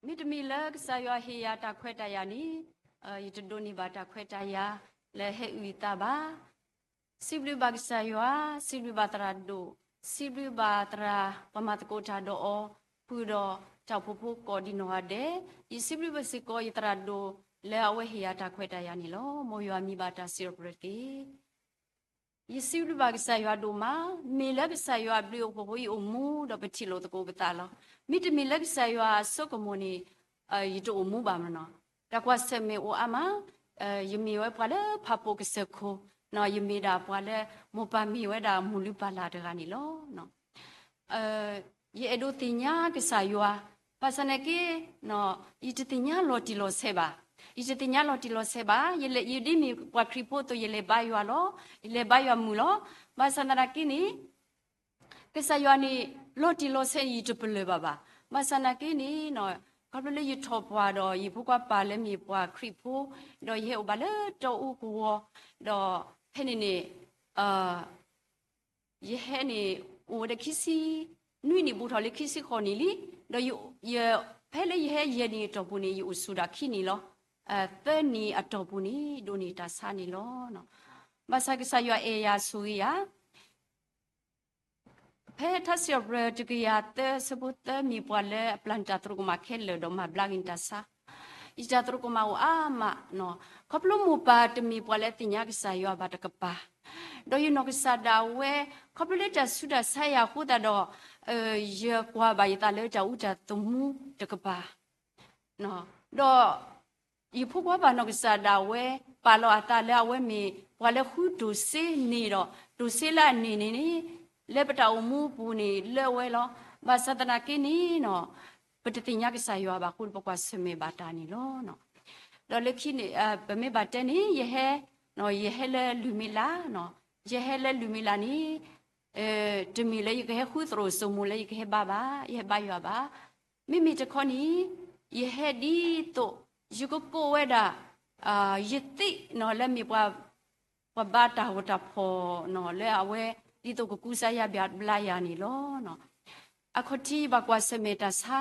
မ့တမ့ၢ်လၢကစၢ်ယွၤဟ့ၣ်ယၤတၢ်ခွဲးတၢ်ယာ်န့ၣ်, ယတဒိးန့ၢ်ဘၣ်တၢ်ခွဲးတၢ်ယာ်လၢဟဲအုၣ်ယသးဘၣ်. စံးဘျုးဘၣ်ကစၢ်ယွၤ, စံးဘျုးဘၣ်သရၣ်ဒိၣ်, စံးဘျုးဘၣ်သရၣ်ပှၤမၤသကိးတၢ်ဒီးအီၤ, ဃုာ်ဒီးတၢ်အိၣ်ဖှိၣ်ဖိကိးဒံနီၢ်ဂၤဒဲး, ယစံးဘျုးဘၣ်စ့ၢ်ကီးယသရၣ်ဒိၣ်လၢအဝဲဟ့ၣ်ယၤတၢ်ခွဲးတၢ်ယာ်န့ၣ်လီၤ. မ်ယွၤမံဘၣ်တၢ်စံးထီၣ်ပတြၢၤတက့ၢ်. ယစံးဘျုးဘၣ်ကစၢ်ယွၤဒိၣ်မး, မ့ၢ်လၢကစၢ်ယွၤအဘျုးအဖှိၣ်အဃိ ယအိၣ်မူဒီးပထံၣ်လိာ်သကိးပသးလီၤ. မ့တမ့ၢ်လၢကစၢ်ယွၤအစိကမီၤန့ၣ်, ယတအိၣ်မူဘၣ်မနီၤ. တၢ်ကွၢ်ဆၢၣ်မဲာ်အိၣ်အါမး, ယမ့ၢ်ဝဲပှၤလၢဖးပိာ်ကစၢၢ်ခိၣ်, ယမ့ၢ်ဒၣ်ပှၤလၢမိၢ်ပၢ်မ့ၢ်ဝဲဒၣ်မိၢ်လုၢ်ပၢ်လၢ်တဂၤန့ၣ်လီၤ. ယအဲၣ်ဒိးသ့ၣ်ညါကစၢ်ယွၤ, ဘၣ်ဆၣ်သနာ်က့ ယတသ့ၣ်ညါလီၤတံၢ်လီၤဆဲးဘၣ်. ယတသ့ၣ်ညါလီၤတံၢ်လီၤဆဲးဘၣ်. ယဒ်မ့ၢ်ပှၤခရံာ်ဖိအသိး ယလဲၤဘါယွၤလီၤ. ယလဲၤဘါယွၤမုာ်လီၤ. ဘၣ်ဆၣ်သနာ်က့န့ၣ် ကစၢ်ယွၤန့ၣ် လီၤတံၢ်လီၤဆဲးန့ၣ် ယတပလၢၢ်ဘၣ်ဘၣ်. ဘၣ်ဆၣ်သနာ်က့န့ၣ် ခီဖျိလၢယထီၣ်ပှၢ်ဒီး ယဖိခွါပၢ်လၢမ့ၢ်ပှၤခရံာ်ဖိ, ဒီးယဟဲအိၣ်ဘၣ်လၢတီအူကဝီၤ, ဒီးဖဲန့ၣ်န့ၣ် ယဟဲန့ၣ် အိၣ်ဝဲဒၣ်ခံဆံနွံနံၣ် ဘူးထီၣ်လၢခံဆံဃိးနံၣ်လံ. ဒီးယ ဖဲလၢယဟဲယဲၢ်နံၣ်အတီၢ်ပူၤန့ၣ် ယအိၣ်ဆူၣ်ဒၣ်ခံနံၣ်လီၤ. သၢနံၣ်အတီၢ်ပူၤန့ၣ် ဒိးန့ၢ်တၢ်ဆါန့ၣ်လီၤ. ဘၣ်ဆၣ်ကစၢ်ယွၤအဲၣ်ယၤဆိၣ်ဂ့ၤယၤ ဖဲထါစံးထီၣ်ပတြၢၤတကယၤသၢ အဆၢဖိသၢ မ့ၢ်ပှၤလၢအပျၢ်န့ၢ်တၢ်သရူးကမၣ်ခဲလၢာ်ဒီးမၤဘျါက့ၤန့ၢ်တၢ်ဆါ, ယတၢ်သရူးကမၣ်အိၣ်အါမး, ခီဖျိမိၢ်ပၢ်တမ့ၢ်ပှၤလၢအသ့ၣ်ညါကစၢ်ယွၤဘၣ်တကပၤ, ဒီးယနီၢ်ကစၢ်ဒၣ်ဝဲ ခီဖျိလၢတၢ်ဆူးတၢ်ဆါယၤအဃိသတးဒီး ယကွၢ်ဘၣ်ယသးလၢတၢ်အူတၢ်သမူတကပၤ ဒီးယဖိခွါပၢ်နီၢ်ကစၢ်ဒၣ်ဝဲ ပာ်လီၤအသးလၢအဝဲမ့ၢ်ပှၤလၢဃုတိၢ်စ့န့ၣ်ဒီး တိၢ်စ့လၢအန့ၢ်န့ၣ်န့ၣ် လၢပတၢ်အိၣ်မူအပူၤန့ၣ်လၢဝဲလီၤ. ဘၣ်ဆၣ်သနာ်က့န့ၣ် ပတသ့ၣ်ညါကစၢ်ယွၤဘၣ်အဃိ ပကွၢ်ဆၢၣ်မဲာ်ဘၣ်တၢ်န့ၣ်လီၤ. ဒီးလၢခံန့ၣ် ပမ့ၢ်ဘၣ်တဲန့ၣ် ယဟဲ, ယဟဲလၢလုၢ်မံၤလး, ယဟဲလၢလုၢ်မံၤလးန့ၣ် တမ့ၢ်လၢယကဟဲဃုသရိာ်စိမိၤလၢယကဟဲဘါဘၣ်, ယဟဲဘါယွၤဘၣ်. မ့မ့ၢ်တခီန့ၣ် ယဟဲဒ်သိး ယကကိးဝဲဒၣ် ယသ့ၣ်နီၤလၢမ့ၢ်ပှၤ ပှၤဘါတၢ်ဂီၤတၢ်ဖီၣ်နီၤ လၢအဝဲ ဒ်သိးကကူစါယၤဘၣ်ဘျါယၤန့ၣ်လီၤ. အခီၣ်ထံးယဘၣ်ကွၢ်ဆၢၣ်မဲာ်တၢ်ဆါ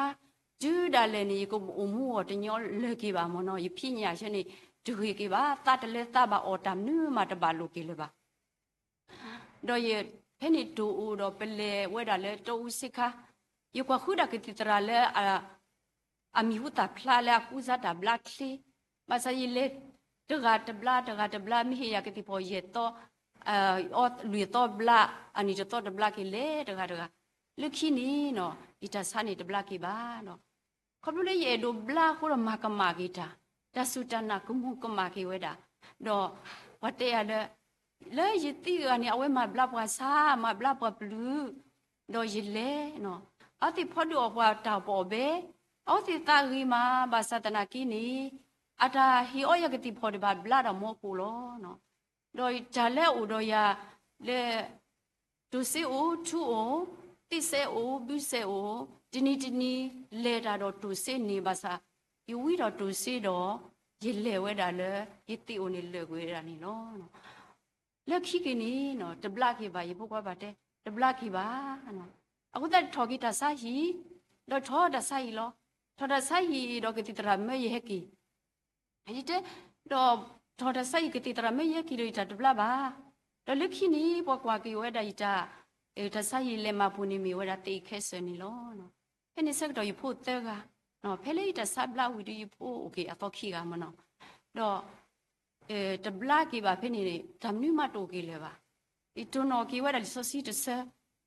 တုၤဒၣ်လဲာ်န့ၣ် ယကအိၣ်မူအီၤတညီလၢၤက့ၤဘၣ်မ့ၢ်နီၤ, ယဖံးညၣ်ဆၢန့ၣ် တဂ့ၤက့ၤဘၣ်, သးတလဲသးဘၣ်အီၣ်တၢ်မနုၤမးတဘၣ်လိာ်က့ၤလၢၤဘၣ်. ဒီးယဖဲန့ၣ်တိၢ်အိၣ်ဒီးပလဲၤဝဲဒၣ်လၢတီအူဆ့ခါ, ယကွၢ်ဃုဒၣ်ကသံၣ်သရၣ်လၢ အမံၤဟူသၣ်ဖျါလၢအကူစါတၢ်ဘျါချ့, ဘၣ်ဆၣ်ယလဲၤတဂၤတဘျါ တဂၤတဘျါ မ့ၢ်ဟ့ၣ်ယၤကသံၣ်ဖီၣ်ယဲၢ်သီ လွံၢ်သီတဘျါ, အနံၣ်တသီတဘျါက့ၤလဲၤတဂၤတဂၤ, လၢခံန့ၣ်နီၤ ယတၢ်ဆါန့ၣ်တဘျါက့ၤဘၣ်ဒီး ခီဖျိလၢယအဲၣ်ဒိးဘျါအဃိဒီးမၤကမၣ်က့ၤတၢ်, တၢ်စူၢ်တၢ်နာ်ကမူၤကမၣ်က့ၤဝဲဒၣ်, ဒီးပှၤတဲယၤလၢ လၢယသံဂၤန့ၣ် အဝဲမၤဘျါပှၤဆါ မၤဘျါပှၤပျုၤ, ဒီးယလဲၤနီၤ, အဝဲသ့ၣ်ဖီဒုးအီၣ်ပှၤတၢ်ပီၣ်အီၣ်ဘဲ, အဝဲသ့ၣ်သးဂ့ၤမး ဘၣ်ဆၣ်သနာ်က့န့ၣ် အတၢ်ဟ့ၣ်အီယၤကသံၣ်ဖီၣ်တဘၣ်ဘျါဒီးမီခိၣ်လီၤ. ဒီးတၢ်လၢအအိၣ်ဒီးယၤလၢ တိၢ်စ့အိၣ် ထူအိၣ် သ့ၣ်စဲအိၣ် ဘုစဲအိၣ် တနံၤတနံၤ လဲၤတၢ်ဒီးတိၢ်စ့န့ၣ်ဘၣ်ဆၣ် ယဝံဒီးတိၢ်စ့ဒီး ယလဲၤဝဲဒၣ်လၢ ယသ့ၣ်အိၣ်န့ၣ်လၢာ်ကွံာ်ဝဲဒၣ်န့ၣ်လီၤ. လၢခံက့ၤန့ၣ် တဘျါက့ၤဘၣ် ယဖိခွါပၢ်တဲ တဘျါက့ၤဘၣ်. အဃိသတးထီၣ်က့ၤတၢ်ဆါဟံၣ်, ဒီးထီၣ်တၢ်ဆါဟံၣ်လီၤ. ထီၣ်တၢ်ဆါဟံၣ်ဒီးကသံၣ်သရၣ်မၢယဟဲက့ၤ ယတဲ, ဒီးထီၣ်တၢ်ဆါဟံၣ်ကသံၣ်သရၣ်မၢယဟဲက့ၤဒီးယတၢ်တဘျါဘၣ်. ဒီးလၢခံန့ၣ် ပှၤကွၢ်က့ၤဝဲဒၣ်ယတၢ်, တၢ်ဆါဟံၣ်လဲၤမၤပူၤန့ၣ်မ့ၢ်ဝဲဒၣ်သ့ၣ်အံၤခဲစၢၣ်န့ၣ်လီၤ. ဖဲန့ၣ်ဆၢကတီၢ်ယဖိသၢဂၤ, ဖဲလၢယတၢ်ဆါဘျါဝံၤဒီးယဖိအိၣ်က့ၤအသီခံဂၤမ့ၢ်နီၤ, ဒီး တဘျါက့ၤဘၣ်ဖဲန့ၣ်န့ၣ် တၢ်မနုၤမးတအိၣ်က့ၤလၢၤဘၣ်. ယတိၢ်နီၣ်က့ၤဝဲဒၣ်လံာ်စီဆှံတဆၢ,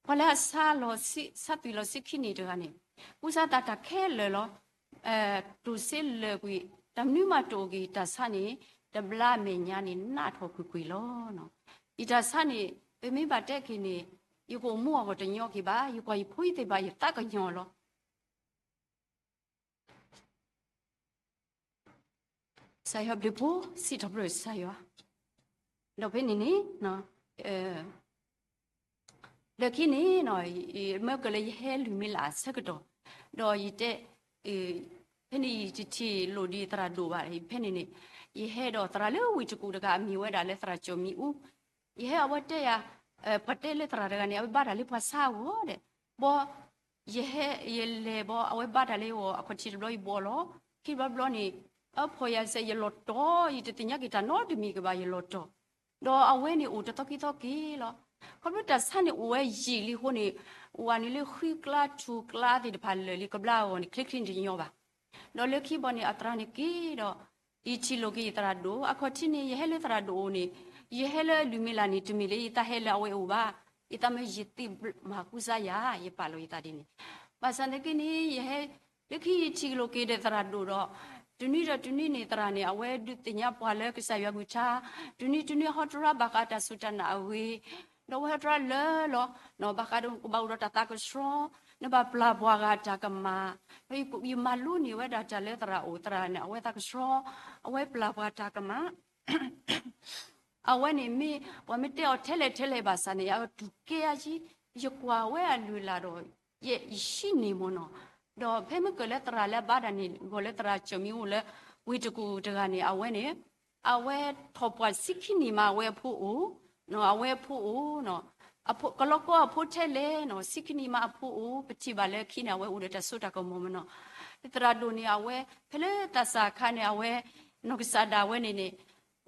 ပှၤလၢအဆါလီၤ, ဆါသွံၣ်လီၤဆံခံနံၣ်တဂၤန့ၣ် ကူစါသးတၢ်ခဲလၢာ်လီၤ. တိၢ်စ့လၢာ်ကွံာ် တၢ်မနုၤမးတအိၣ်က့ၤ တၢ်ဆါန့ၣ် တဘျါအမဲာ်ညါန့ၣ် နးထီၣ်ကွ့ၢ်ကွ့ၢ်လီၤ. ယတၢ်ဆါန့ၣ် ပမ့ၢ်ဘၣ်တဲက့ၤန့ၣ် ယကအိၣ်မူအဂီၢ်တညီက့ၤဘၣ်, ယကွၢ်ယဖိယသ့ၣ်ဘၣ် ယသးကညီၤလီၤ. ကစၢ်ယွၤဘျုးဖှိၣ် စံးထီၣ်ပတြၢၤကစၢ်ယွၤ, ဒီးဖဲန့ၣ်န့ၣ် လၢခံန့ၣ် မ့ၢ်ကလၢယဟဲလုၢ်မံၤလၢ်အဆၢကတီၢ်, ဒီးယတဲ, ဖဲန့ၣ်ယတထံၣ်လိာ်ဒံးသရၣ်ဒိၣ်ဘၣ်, ဖဲန့ၣ်န့ၣ် ယဟဲဒီးသရၣ်လၢဝ့ၢ်တကူၣ်တဂၤ အမံၤဝဲဒၣ်လၢသရၣ်ကၠီၣ်မံၤအူ, ယဟဲအဝဲတဲယၤ, ပှၤတဲလၢသရၣ်တဂၤန့ၣ် အဝဲဘါတၢ်လၢပှၤဆါအဂီၢ်ဒီး, ဘီ ယဟဲ ယလဲၤဘီ အဝဲဘါတၢ်လၢယဂီၢ် အခီၣ်ထံးတဘျီယဘိးလီၤ. ခံဘျီတဘျီန့ၣ် အဖီၣ်ယၤစဲး ယလီၤတီၤ ယတသ့ၣ်ညါက့ၤတၢ်နီတမံၤကဘၣ် ယလီၤတီၤ. ဒီးအဝဲန့ၣ်အိၣ်တသီခံသီက့ၤလီၤ. ခီဖျိတၢ်ဆါန့ၣ်အိၣ်ဝဲယံာ်လံအဃိန့ၣ် အိၣ်ဝဲန့ၣ်လၢဃုကျါထူကျါသ့ၣ်တဖၣ်လၢာ်လံ ကဘျါအဂီၢ်န့ၣ် ချ့ချ့န့ၣ်တညီဘၣ်. ဒီးလၢခံဘီန့ၣ် အသရၣ်န့ၣ်က့ၤဒီး ယထံၣ်လိာ်က့ၤယသရၣ်ဒိၣ် အခီၣ်ထံးန့ၣ် ယဟဲလၢသရၣ်ဒိၣ်အိၣ်န့ၣ် ယဟဲလၢအလုၢ်မ့ၢ်လၢ်န့ၣ် တမ့ၢ်လၢယသးဟဲလၢအဝဲအိၣ်ဘၣ်. ယသးမ့ၢ်ယသ့ၣ်မၤကူစါယၤ ယပာ်လီၤယသးဒ်န့ၣ်. ဘၣ်ဆၣ်သနာ်က့န့ၣ် ယဟဲ လၢခံယထံၣ်လိာ်က့ၤဒီးသရၣ်ဒိၣ်ဒီး တနွံဒီးတနွံန့ၣ် သရၣ်န့ၣ် အဝဲဒုးသ့ၣ်ညါပှၤလၢကစၢ်ယွၤအကလုၢ်ကထါ, တနွံတနွံဟီတရါဘၣ်ဃးတၢ်စူၢ်တၢ်နာ်အဂ့ၢ်, ဒီးအဝဲဟီတရါလၢာ်လီၤ. ဘၣ်ဃးဒီးကဘၣ်အိၣ်ဒီးတၢ်သးကဆှီ, နဘၣ်ပျၢ်ပှၤဂၤတၢ်ကမၣ်, ဒီးယမၤလိန့ၢ်ဝဲဒၣ်တၢ်လၢသရၣ်အိၣ် သရၣ်န့ၣ် အဝဲသးကဆှီ, အဝဲပျၢ်ပှၤတၢ်ကမၣ် အဝဲန့ၣ်မ့ၢ် ပှၤမ့ၢ်တဲအီၤထဲလဲၣ်ထဲလဲၣ်ဘၣ်ဆၣ်န့ၣ် အတူၢ်ကဲအါကံ, ယကွၢ်ဝဲအလုၢ်အလၢ်ဒီး ယဲယဟံးန့ၢ်မ့ၢ်နီၤ. ဒီးဖဲမ့ၢ်ကၢၢ်လၢသရၣ်လၢအဘါတၢ်န့ၣ် ဂီၤလၢသရၣ်ကၢၢ်မံအိၣ်လၢ ဝ့ၢ်တကူၣ်တဂၤန့ၣ် အဝဲန့ၣ် အဝဲထီၣ်ပှၢ်ဆံခံနံၣ်မးအဝဲအဖိအိၣ်, အဝဲအဖိအိၣ်, ကလီကီအဖိထဲလဲၣ်နီၤ ဆံခံနံၣ်မးအဖိအိၣ် ပထံၣ်ဘၣ်လၢခံန့ၣ် အဝဲအိၣ်ဒီးတၢ်စိတၢ်ကမီၤမ့ၢ်နီၤ. သရၣ်ဒိၣ်န့ၣ် အဝဲ ဖဲလၢသးစၢ်အခါန့ၣ် အဝဲ နီၢ်ကစၢ်ဒၣ်ဝဲန့ၣ်န့ၣ်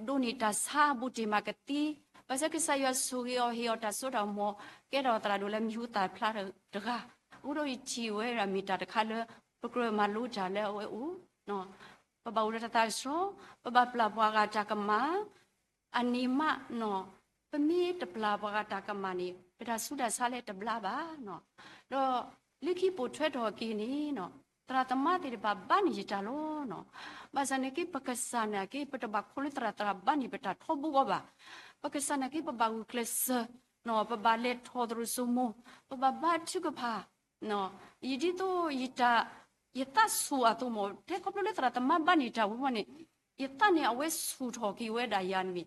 ဒိးန့ၢ်တၢ်ဆါဘူးတ့ၢ်မးကသံ, ဘၣ်ဆၣ်ကစၢ်ယွၤဆိၣ်ဂ့ၤအီၤဟ့ၣ်အီၤတၢ်စိတၢ်ကမီၤ ကဲထီၣ်သရၣ်ဒိၣ်လၢမံၤဟူသၣ်ဖျါတဂၤ, အဃိဒီးယထံၣ်ဝဲဒၣ်မ့ၢ်တၢ်တခါလၢ ပကြၢးမၤလိတၢ်လၢအဝဲအိၣ်, ပဘၣ်အိၣ်ဒီးတၢ်သးကဆှီ, ပဘၣ်ပျၢ်ပှၤဂၤတၢ်ကမၣ်, အန့ၣ်မးနီၤ ပမ့ၢ်တပျၢ်ပှၤဂၤတၢ်ကမၣ်န့ၣ် ပတၢ်ဆူးတၢ်ဆါလၢတဘျါဘၣ်နီၤ. ဒီးလၢခံပိာ်ထွဲထီၣ်က့ၤန့ၣ်နီၤ သရၣ်သမါသ့ၣ်တဖၣ်ဘါန့ၢ်ယတၢ်လီၤနီၤ. ဘၣ်ဆၣ်န့ၣ်က့ ပကစၢ်နာ်က့ ပတဘၣ်ခိးလၢသရၣ် သရၣ်ဘါန့ၢ်ပတၢ်ထီဘိအဂီၢ်ဘၣ်. ပကစၢ်နာ်က့ ပဘၣ်ဂုာ်ကျဲးစၢးနီၤ ပဘၣ်လဲၤထီၣ်သရိာ်စိမိၤ, ပဘၣ်ဘါထုကဖၣ် ယဒ်သိးယတၢ် ယသးဆူၣ်အသိးမ့ၢ် ထဲခီဖျိလၢသရၣ်သမါဘါန့ၢ်တၢ်ဝံၤမ့ၢ်န့ၣ် ယသးန့ၣ် အဝဲဆူၣ်ထီၣ်က့ၤဝဲဒၣ်ယၤမ့ၢ်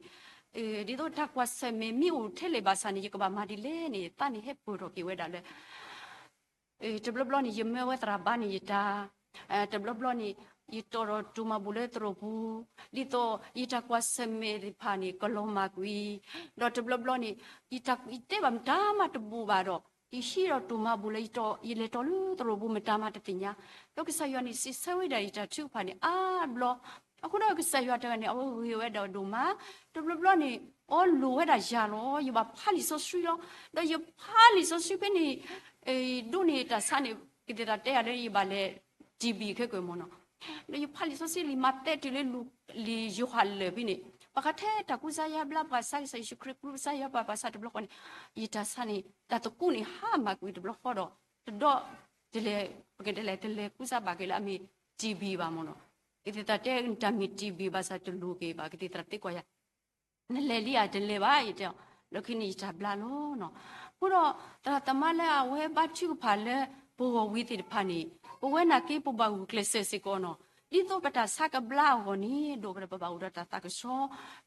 ဒ်သိးတၢ်ကွၢ်ဆၢၣ်မဲာ်မ့ၢ်အိၣ်ထဲလဲၣ်ဘၣ်ဆၣ်န့ၣ် ယကဘၣ်မၤဒ်လဲၣ်န့ၣ် ယသးန့ၣ်ဟဲပၢၢ်ထီၣ်က့ၤဝဲဒၣ်လၢ တဘျီဘျီန့ၣ် ယမၢဝဲသရၣ်ဘါန့ၢ်ယတၢ်, တဘျီဘျီန့ၣ် ယတီၣ်ဒီးတိၢ်မၤဘူၣ်လၢသရိာ်ပူၤ, ဒ်သိးယတၢ်ကွၢ်ဆၢၣ်မဲာ်သ့ၣ်တဖၣ်န့ၣ် ကလီၤမၢ်ကွံာ်, ဒီးတဘျီဘျီန့ၣ် ယတၢ်တဲဘၣ်မတၤမးတဘူၣ်ဘၣ်ဒီး ယဟံးဒီးတိၢ်မၤဘူၣ်လၢ ယလဲၤတီၢ်လၢသရိာ်ပူၤမတၤမးတသ့ၣ်ညါ, ဒီးကစၢ်ယွၤန့ၣ် စံးဆၢဝဲဒၣ်ယတၢ်ထုကဖၣ်န့ၣ်အါဘျီ, အဃိဒီးကစၢ်ယွၤတဂၤန့ၣ် အဝဲဂ့ၤဝဲဒၣ်ဒိၣ်မး, တဘျီဘျီန့ၣ် အီလိာ်ဝဲဒၣ်ယၤလီၤ, ယဘၣ်ဖးလံာ်စီဆှံလီၤ, ဒီးယဖးလံာ်စီဆှံဖဲန့ၣ် ဒိးန့ၢ်တၢ်ဆါန့ၣ် ကသ့ၣ်တၢ်တဲယၤလၢယဘၣ်လဲၤ တီၣ်ဘံၣ် ခဲကၢၢ်မ့ၢ်နီၤ, ဒီးယဖးလံာ်စီဆှံလံာ်မးသဲတုၤလၢလံာ်ယိၤဟၣ်လၢာ်ဖဲန့ၣ်, ပှၤဃးထဲတၢ်ကူစါယါဘျါ ပှၤစါကစၢ်ယ့ၣ်ၡူးခရံာ် ကူစါယါပှၤ ပှၤစါတဘျီဃီန့ၣ်, ယတၢ်ဆါန့ၣ် တၢ်သကူးန့ၣ် ဟါမၢ်ကွံာ်တဘျီဃီဒီး တဒီး တလဲၤ ပကတဲလဲၣ် တလဲၤကူစါဘၣ်က့ၤလၢအမ့ၢ် တီၣ်ဘံၣ် ဘၣ်မ့ၢ်နီၤ, ကသ့ၣ်တၢ်တဲတၢ်မ့ၢ် တီၣ်ဘံၣ် ဘၣ်ဆၣ်တလိၣ်က့ၤဘၣ် ကသ့ၣ်တၢ်သံကွၢ်ယၤ နလဲၤလံဧါ တလဲၤဘၣ် ယတဲအီၤ, လၢခံန့ၣ်ယတၢ်ဘျါလီၤနီၤ. အဃိဒီး သရၣ်သမါလၢအဝဲဘါထုကဖၣ်လၢပဂီၢ်ဝံၤသ့ၣ်တဖၣ်န့ၣ် ပဝဲနာ်က့ပဘၣ်ဂုာ်ကျဲးစၢးစ့ၢ်ကီးနီၤ, ဒ်သိးပတၢ်ဆါကဘျါအဂီၢ်န့ၣ် ဒိၣ်ကဒီးပဘၣ်အိၣ်ဒီးတၢ်သးကဆှီ,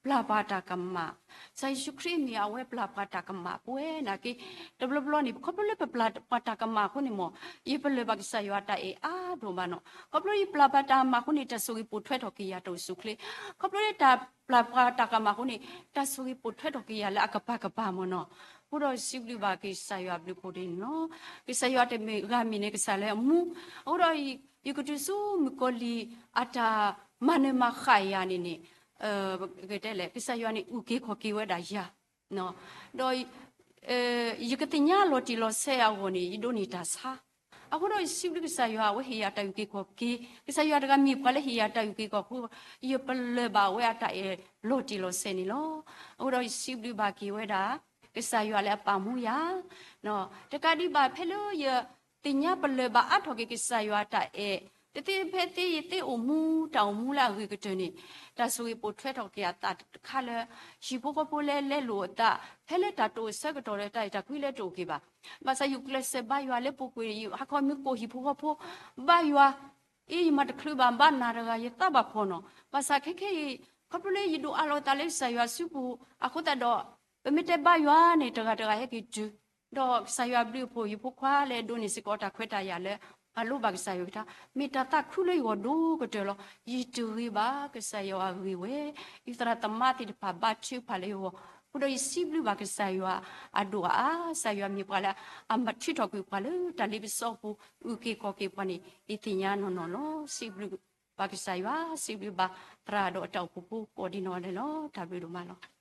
ပျၢ်ပှၤတၢ်ကမၣ်, ကစၢ်ယ့ၣ်ၡူးခရံာ်မ့ၢ်အဝဲပျၢ်ပှၤတၢ်ကမၣ် ပဝဲနာ်က့ တဘျီဘျီန့ၣ် ခီဖျိလၢပပျၢ်ပှၤတၢ်ကမၣ်အဃိန့ၣ်မ့ၢ် ယပလၢၢ်ဘၣ်ကစၢ်ယွၤတၢ်အဲၣ်အါဒိၣ်မးနီၤ, ခီဖျိယပျၢ်ပှၤတၢ်ကမၣ်အဃိန့ၣ် တၢ်ဆိၣ်ဂ့ၤပိာ်ထွဲထီၣ်က့ၤယၤတအိၣ်ဆူၣ်အိၣ်ချ့, ခီဖျိလၢတၢ်ပျၢ်ပှၤတၢ်ကမၣ်အဃိန့ၣ် တၢ်ဆိၣ်ဂ့ၤပိာ်ထွဲထီၣ်က့ၤယၤလၢအကပၤကပၤမ့ၢ်နီၤ. အဃိဒီးစံးဘျုးဘၣ်က့ၤကစၢ်ယွၤအဘျုးအဖှိၣ်ဒ်န့ၣ်လီၤ. ကစၢ်ယွၤတမ့ၢ်ဂၤမံၤန့ၣ် ကစၢ်လၢအမူ, အဃိဒီး ယကတုၤဆူမုၣ်ကီၤလံၢ်အတၢ်မၤနၢၤမၤဃၣ်ယၤန့ၣ်န့ၣ် ကတဲလဲၣ် ကစၢ်ယွၤန့ၣ် အုၣ်က့ၤခီၣ်က့ၤဝဲဒၣ်ယၤ, ဒီး ယကသ့ၣ်ညါလီၤတံၢ်လီၤဆဲးအဂီၢ်န့ၣ် ယဒိးန့ၢ်တၢ်ဆါ, အဃိဒီးယစံးဘျုးကစၢ်ယွၤ အဝဲဟ့ၣ်ယၤတၢ်အုၣ်က့ၤခီၣ်က့ၤ, ကစၢ်ယွၤတဂၤမ့ၢ်ပှၤလၢဟ့ၣ်ယၤတၢ်အုၣ်က့ၤခီၣ်က့ၤ, ယပလၢၢ်ဘၣ်ဝဲအတၢ်အဲၣ်လီၤတံၢ်လီၤဆဲးန့ၣ်လီၤ. အဃိဒီးယစံးဘျုးဘၣ်က့ၤဝဲဒၣ် ကစၢ်ယွၤလၢအပာ်မူယၤ, တကးဒံးဘၣ်ဖဲလၢယ သ့ၣ်ညါပလၢၢ်ဘၣ်အါထီၣ်က့ၤကစၢ်ယွၤအတၢ်အဲၣ်, တသ့ဖဲသ့ယသ့အိၣ်မူ တၢ်အိၣ်မူလၢအဂ့ၤကတၢၢ်န့ၣ်, တၢ်ဆိၣ်ဂ့ၤပိာ်ထွဲထီၣ်က့ၤအသးတခါလၢ ဟံၣ်ဖိဃီဖိလဲလဲလိာ်အသး ဖဲလၢတၢ်တိာ်ဆၢကတီၢ်ဒီးတၢ်အဲၣ်တၢ်ကွံလၢတအိၣ်က့ၤဘၣ်. ဘၣ်ဆၣ်ယကျဲးစၢးဘါယွၤလၢပူၤကွံာ် ယဟးခီမ့ၢ်ကိးဟံၣ်ဖိဃီဖိ ဘါယွၤ အ့ ယမၤတချုးဘၣ် ဘၣ်နၤတဂၤ ယသးဘၣ်ဖှီၣ်နီၤ. ဘၣ်ဆၣ်ခဲခဲအံၤ ခီဖျိလၢယဒိးအးလီၤအသးလၢကစၢ်ယွၤစုပူၤအဃိသတးဒီး ပမ့ၢ်တဲဘါယွၤန့ၣ် တဂၤတဂၤဟဲက့ၤတုၤ, ဒီးကစၢ်ယွၤအဘျုးအဖှိၣ် ယဖိခွါလၢအဒိးန့ၢ်စ့ၢ်ကီးတၢ်ခွဲးတၢ်ယာ်လၢ အလိၣ်ဘၣ်ကစၢ်ယွၤကထါ မ့ၢ်တၢ်သးခုလၢယဂီၢ်ဒိၣ်ကတၢၢ်လီၤ. ယတဂ့ၤဘၣ် ကစၢ်ယွၤအဂ့ၤဝဲ, ယသရၣ်သမါသ့ၣ်တဖၣ်ဘါထုကဖၣ်လၢယဂီၢ် အဃိဒီးယစံးဘျုးဘၣ်ကစၢ်ယွၤအဒိၣ်အါအါ, ကစၢ်ယွၤမ့ၢ်ပှၤလၢအမၤထုးထီၣ်ကွံာ်ပှၤလၢတၢ်လ့ပစီအပူၤ, အုၣ်က့ၤခီၣ်က့ၤပှၤန့ၣ် ယသ့ၣ်ညါနီၢ်နီၢ်လီၤ. စံးဘျုးဘၣ်ကစၢ်ယွၤ, စံးဘျုးဘၣ်သရၣ်ဒီးအတၢ်အိၣ်ဖှိၣ်ဖိကိးဒံးနီၢ်ဂၤဒဲးလီၤ. တၢ်ဘျုးဒိၣ်မးလီၤ.